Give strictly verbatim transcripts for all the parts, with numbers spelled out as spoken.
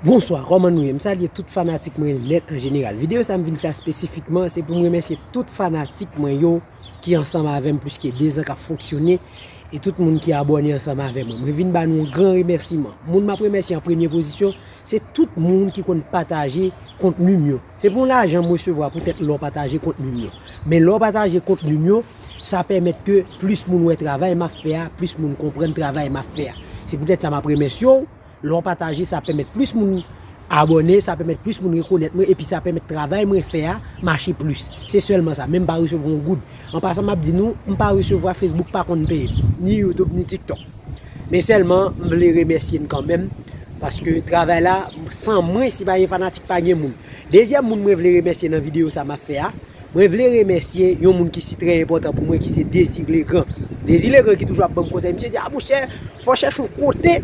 Bonswa, kòman nou ye? M salye tout fanatik mwen nèt an jeneral. Videyo sa m vin fè a espesifikman, se pou m remèsye tout fanatik mwen yo ki ansanm avè m plis ke de zan k ap fonksyone, e tout moun ki abòne ansanm avè mwen. Mwen vin ba nou yon gran remèsiman. Moun m ap remèsye an premye pozisyon, se tout moun ki konn pataje kontni m yo. Se pa yon lajan m resevwa poutèt lè w pataje kontni m yo. Men lè w pataje kontni m yo, sa pèmèt ke plis moun wè travay m ap fè a, plis moun konprann travay m ap fè a. Se poutèt sa m ap remèsye w. Lè w pataje, sa pèmèt plis moun abòne, sa pèmèt plis moun rekonèt mwen, epi sa pèmèt travay mwen fè a mache plis. Se sèlman sa, men m pa resevwa yon goud. An pasan, m ap di nou, m pa resevwa, Facebook pa konn peye m, ni YouTube, ni TikTok. Men sèlman, m vle remèsye n kanmenm, paske travay la, san mwen, si pa gen fanatik, pa gen moun. Dezyèm moun mwen vle remèsye nan videyo sa m ap fè a, mwen vle remèsye yon moun ki si trè enpòtan pou mwen, ki se Désir Legrand. Désir Legrand ki toujou ap ban m konsèy. Misye di, "A, monchè, fò w chèche yon kote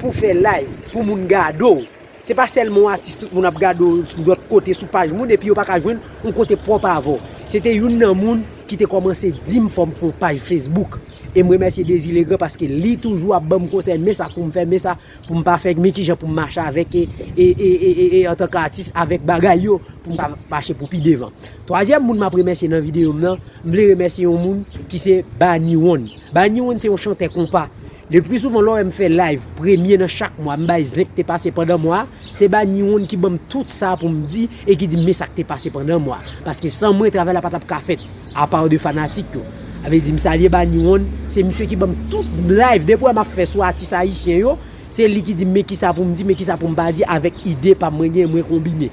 pou w fè live, pou moun gade w." Se pa sèlman yon atis tout moun ap gade w sou lòt kote, sou paj moun, epi yo pa ka jwenn yon kote pwòp avè w. Se te youn nan moun ki te kòmanse di m fò m fè yon paj Facebook. E m remèsye Désir Legrand paske li toujou ap ban m konsèy, men sa pou m fè, men sa pou m pa fè, men kijan pou m mache avèk e, e, e, e, e, e antanke atis avèk bagay yo, pou m ka mache pou pi devan. Twazyèm moun m ap remèsye nan videyo m nan, m vle remèsye yon moun ki se Bani One. Bani One se yon chantè konpa. Le pli souvan lè w wè m fè live premye nan chak mwa, m bay zen k te pase pandan mwa a, se Bani One ki ban m tout sa pou m di e ki di m men sa k te pase pandan mwa a. Paske san mwen, travay la pa t ap ka fèt, apa de fanatik yo. Sa vle di m salye Bani One, se misye ki ban m tout live, depi w wè m ap fè sou atis ayisyen yo, se li ki di m men kisa pou m di, men kisa pou m pa di, avèk ide pa m mwen gen, mwen konbine.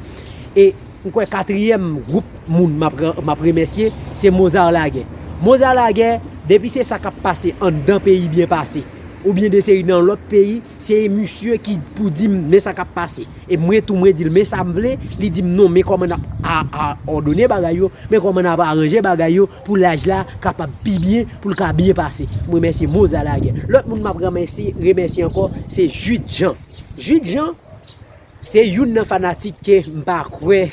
E m kwè katriyèm gwoup moun m ap, m ap remèsye, se Mozart Laguerre. Mozart Laguerre, depi se sa k ap pase anndan peyi byen pase, oubyen de seri nan lòt peyi, se misye ki pou di m men sa k ap pase. E mwen tou, mwen di l men sa m vle, li di m non, men kòman n ap a, a, òdone bagay yo, men kòman n ap aranje bagay yo pou live la kapab pi byen, pou l ka byen pase. M remèsye Mozart Laguerre. Lòt moun m ap remèsye, remèsye ankò, se Jude Jean. Jude Jean, se youn nan fanatik ke m pa kwè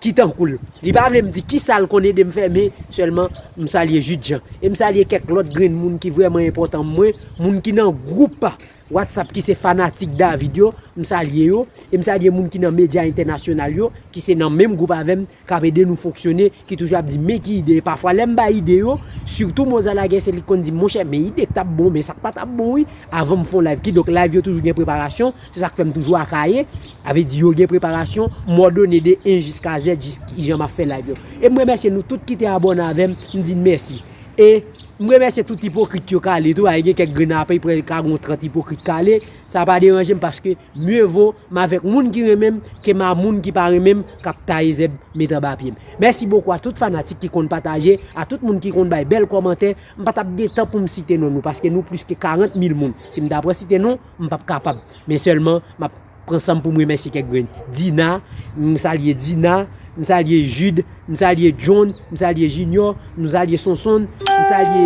ki tankou l. Li pa vle m di kisa l konn ede m fè, men sèlman m salye Jude Jean. E m salye kèk lòt grenn moun ki vrèman enpòtan mwen, moun ki nan gwoup WhatsApp ki se fanatik David yo, m salye yo. E m salye moun ki nan medya entènasyonal yo, ki se nan menm gwoup avè m, k ap ede nou fonksyone, ki toujou ap di men ki ide. E pafwa lè m bay ide yo, sitou Mozart Laguerre se li k konn di m, monchè, men ide k t ap bon, men sa k pa t ap bon wi, avan m fè yon live. Kidonk live yo toujou gen preparasyon, se sa k fè m toujou akaye. Sa vle di yo gen preparasyon, m òdone de en jiska zèt, jis kijan m ap fè live yo. E m remèsye nou tout ki te abòne avè m, m di n mèsi. E m remèsye tout ipokrit yo k ale tou, a gen kèk grenn apre, prè ka gen trant ipokrit k ale, sa pa deranje m paske mye vo m avèk moun ki renmen m ke m a moun ki pa renmen m k ap taye zèb met anba pye m. Mèsi bokou a tout fanatik ki konn pataje, a tout moun ki konn bay bèl kòmantè. M pa t ap gen tan pou m site non nou paske nou plis ke karant mil moun. Si m ta pran site non, m p ap kapab. Men sèlman, m ap pran san m pou m remèsye kèk grenn. Dina, m salye Dina, m salye Jude, m salye John, m salye Junior, m salye Sonson, m salye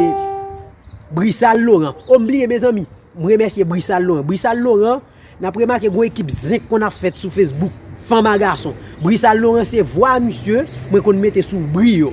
Brisal Laurent. O, m bliye, mezanmi. M remèsye Brisal Laurent. Brisal Laurent, n ap remake gon ekip zen k konn ap fèt sou Facebook, fanm a gason. Brisal Laurent se vwa misye mwen konn mete sou bri yo.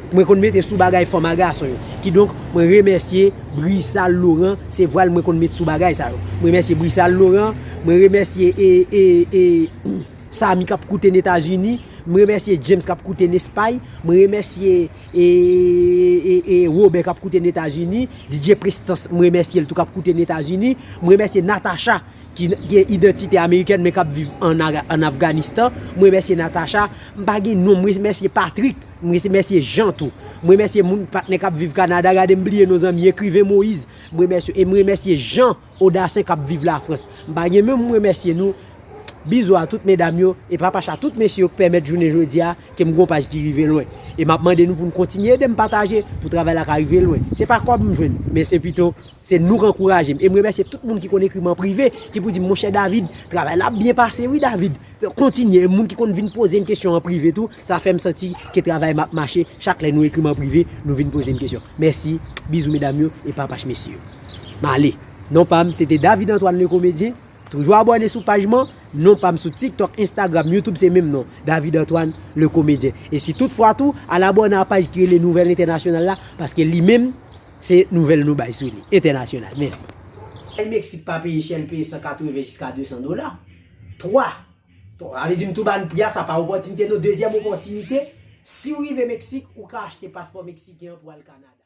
Mwen konn mete sou bagay fanm a gason yo. Kidonk, mwen remèsye Brisal Laurent, se vwa l mwen konn met sou bagay sa yo. Mwen remèsye Brisal Laurent, mwen remèsye e, e, e, Samy k ap koute n Etazini, mwen remèsye James k ap koute n Espay, mwen remèsye e, e, e Robert k ap koute n Etazini, D J Prestance, m remèsye l tou k ap koute n Etazini, m remèsye Natacha ki gen idantite amerikèn men k ap viv ann Ara-, ann Afganistan, m remèsye Natacha, m pa gen non, m remèsye Patrick, m remèsye Jean tou, m remèsye moun patnè k ap viv Kanada, gade m bliye non zanmi, ekriven Moïse, m remèsye, e m remèsye Jean Odasen k ap viv Lafrans. M pa gen menm m remèsye nou. Bizou a tout medam yo e papacha tout mesye yo k pèmèt jounen jodi a ke m gon paj ki rive lwen. E m ap mande nou pou n kontinye ede m pataje pou travay la ka rive lwen. Se pa kòb m jwenn, men se pito se nou k ankouraje m. E m remèsye tout moun ki konn ekri m an prive, ki pou di m, monchè David, travay la ap byen pase wi David. Kontinye. E moun ki konn vin poze m kesyon an prive tou, sa fè m santi ke travay m ap mache. Chak lè nou ekri m an prive, nou vin poze m kesyon. Mèsi, bizou medam yo e papach mesye yo. M ale. Non pa m, se te David Antoine le Comédien. Toujou abòne sou paj mwen. Non pa m sou TikTok, Instagram, YouTube, se menm non. David Antoine, le comédien. E si tout fwa tou, al abòne a paj ki rele Nouvèl Entènasyonal la, paske li menm, se nouvèl nou bay sou li. Entènasyonal. Mèsi. Meksik pa peye chè, l peye san katreven jiska de san dola. Twa. Twa. Ale di m tou ban pri a, sa pa opòtinite non. Dezyèm opòtinite, si w rive Meksik, ou ka achte paspò meksiken an pou al Kanada.